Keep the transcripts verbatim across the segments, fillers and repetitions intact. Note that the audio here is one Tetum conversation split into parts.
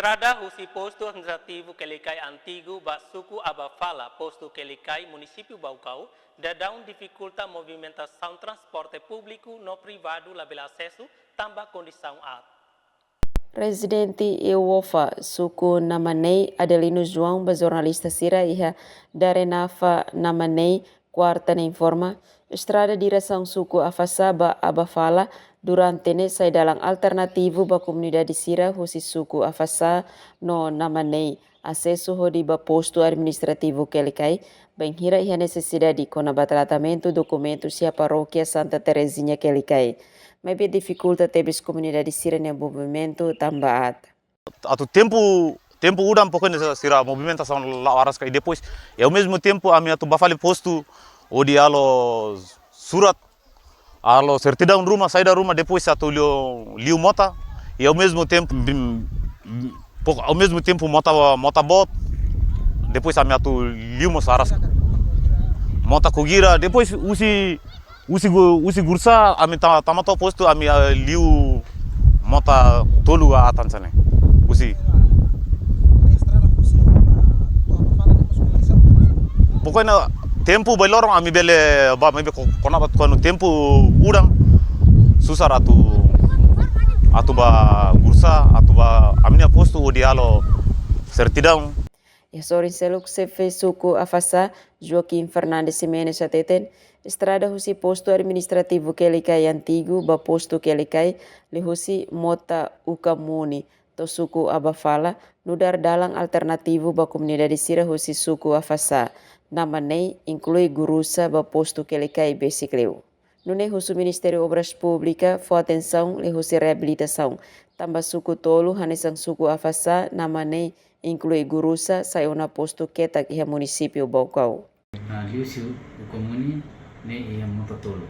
Estrada husi postu administrativu Quelicai antigu ba suku Abafala, postu Quelicai, munisípiu Baucau, daudaun difikulta movimentasaun transporte públiku no privadu labele asesu tanba kondisaun aat. Rezidente iha Uofa, suku Namanei, Adelino João ba jornalista sira iha Darenafa, Namanei, Kuarta ne'e informa, estrada diresaun suku Afasá ba Abafala durante ne'e sai dalan alternativu ba komunidade sira husi suku Afasá no Namanei asesu hodi ba postu administrativu Quelicai, bainhira iha nesesidade kona-ba tratamentu dokumentus iha parókia Santa Terezinha Quelicai. Maibé difikulta tebes komunidade sira-nia movimentu tanba aat. Atu tempu, tempu udan pokoknya sira movimentasaun la'o araska i depois, e ao mesmo tempo ami atu ba fali postu hodi halo surat, halo sertidaun ruma, saida ruma, depois atu liu, liu mota, e ao mesmo tempo, bim, bim, pok-, ao mesmo tempo mota, mota boot, depois ami atu liu mós araska. Mota kugira, depois husi, husi gu-, husi Gursa, ami ta-, tama to'o postu, ami, ah, liu mota tolu atan sane. Husi. Pokoknya tempu bai loron ami bele ba, maibé ko-, kona-ba kuandu tempu udan susar atu, atu ba Gursa, atu ba ami-nia postu hodi halo sertidaun. Iha sorin seluk, xefe suku Afasá, Joaquim Fernandes Ximenes hateten, estrada husi postu administrativu Quelicai antigu ba postu Quelicai, liuhusi mota Ukamuni to'o suku Abafala, nu'udar dalan alternativu ba komunidade sira husi suku Afasá, Namanei, inklui Gursa ba postu Quelicai besik liu. Nune'e husu Ministériu Obras Públikas fó atensaun liuhusi reabilitasaun, tanba suku tolu hanesan suku Afasá, Namanei, inklui Gursa, sai ona postu ketak iha munisípiu Baucau. Ah, liuhusi Ukamuni ne'e iha mota tolu.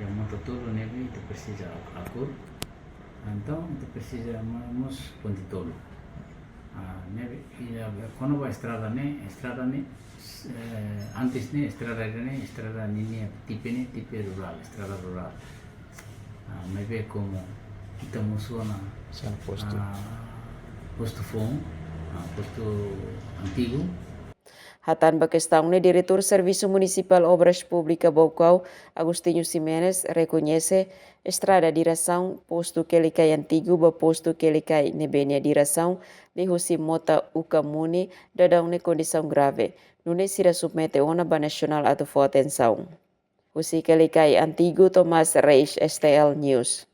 Iha mota tolu ne'ebé ita presiza ak-, akur. Entaun ita presiza ma-, mós ponte tolu. Ah, ne'ebé, iha, kona-ba estrada ne'e, estrada ne'e, eh, antes ne'e, estrada ne'e, estrada ninia tipe ne'e, tipe rurál, estrada rurál. Ah, maibé komu ita mós ona, sá postu, ah, postu foun, ah, postu antigu. Hatán ba kestaun ne'e, Diretór Servisu Munisipál Obras Públikas Baucau, Agostinho Ximenes, rekoñese estrada diresaun postu Quelicai antigu ba postu Quelicai ne'ebé nia diresaun liuhusi mota Ukamuni daudaun ne'e kondisaun grave. Nune'e sira submete ona ba nasionál atu fó atensaun. Husi Quelicai antigu, Tomás Reis, S T L News.